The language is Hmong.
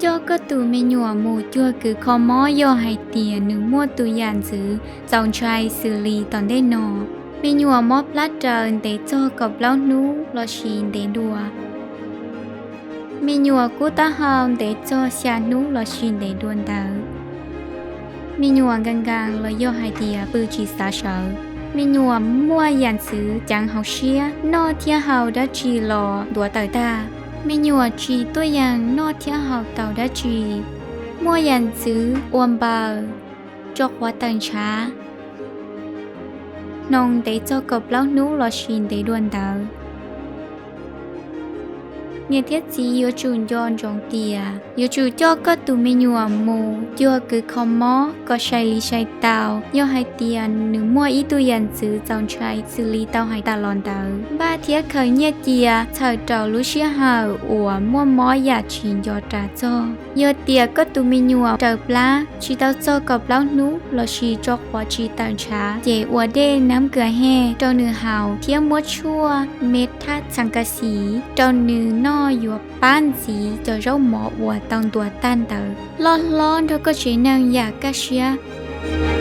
Coj koj tus me nyuam mus cuag kws kho mob yog hais tias nws muaj tus yam ntxwv txaus ntshai xws li tom ntej no: Me nyuam mob plab raws ntev txog kaum plaub hnub lossis ntev dua. Me nyuam kub taub hau ntev txog xya hnub lossis ntev dua ntawd. Me nyuam nkas nkas los yog hais tias pw tsis xav sawv. Me nyuam muaj yam ntxwv ceev hauv siab, noj thiab haus dab tsi los ntuav tawm tag. Me nyuam tsis tuaj yeem noj thiab haus tau dab tsi. Muaj yam ntxwv ua npaws, tso quav tawm ntshav, hnoos ntev txog kaum plaub hnub lossis ntev dua ntawd. Niam thiab txiv yuav tsum nco ntsoov tias yuav tsum coj koj tus me nyuam mus cuag kws kho mob kom sai li sai tau yog hais tias nws muaj ib tug yam ntxwv txaus ntshai xws li tau hais tas los ntawd. Npaj thiab khaws nyiaj cia txhawm rau lub sij hawm uas muaj mob yam tsis nco ras txog. Yog tias koj tus me nyuam raws plab tsis tau txog kaum plaub hnub lossis tso quav tsis tawm ntshav ces ua dej nab kws hej rau nws haus thiab muab tshuaj me thab txhas kas xiv rau nws noj yuav pab ntxiv cov zaub mov uas tau ntuav tag ntawd. Loj hlob nrog koj tsev neeg yam kaj siab.